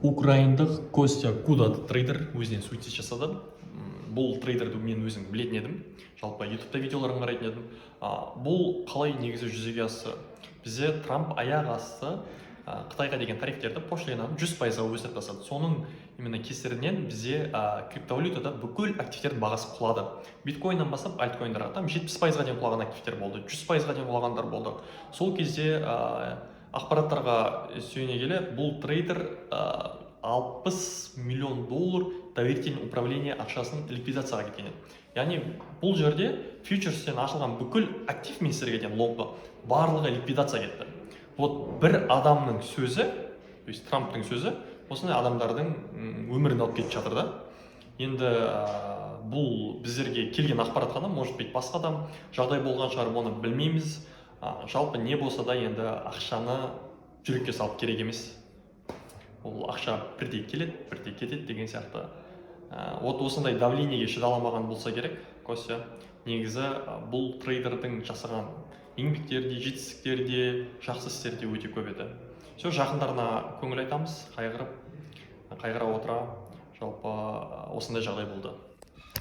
Украиндық Костя Куд атты трейдер өзінен суицид жасады. Бұл трейдерді мен өзім білетін едім, жалпы Ютубта видеоларын қарайтын едім. Бұл қалай негізі жүзеге асты? Бізде Трамп аяқ асты Қытайға деген тарифтерді, пошлинаны 100%-ға өсіріп тастады. Соның именно кесірінен бізде криптовалютада бүкіл активтердің бағасы құлады. Биткоиннан бастап альткоиндарға там 70%-ға дейін құлаған активтер болды, 100%-ға дейін құлағандар болды. Сол кезде ақпараттарға сүйене келе, бұл трейдер 60 миллион доллар доверительный управление ақшасын ликвидацияға кеткен еді. Яғни бұл жерде фьючерстен ашылған бүкіл актив, мен сіздерге айтайын, лонгқа барлығы ликвидация кетті. Вот бір адамның сөзі, то есть Трамптың сөзі, осындай адамдардың өмірін алып кетіп жатыр да. Енді бұл біздерге келген ақпарат қана, может быть, басқа да жағдай болған шығар, оны білмейміз. Жалпы не болса да, енді ақшаны жүрекке салып керек емес. Ол ақша бірде келеді, бірде кетеді деген сияқты. Вот осындай давлениеге шыдай алмаған болса керек Костя. Негізі бұл трейдердің жасаған еңбектері де, жетістіктері де, жақсы істері де өте көп еді. Все, жақындарына көңіл айтамыз, қайғырып, қайғыра отыра. Жалпы осындай жағдай болды.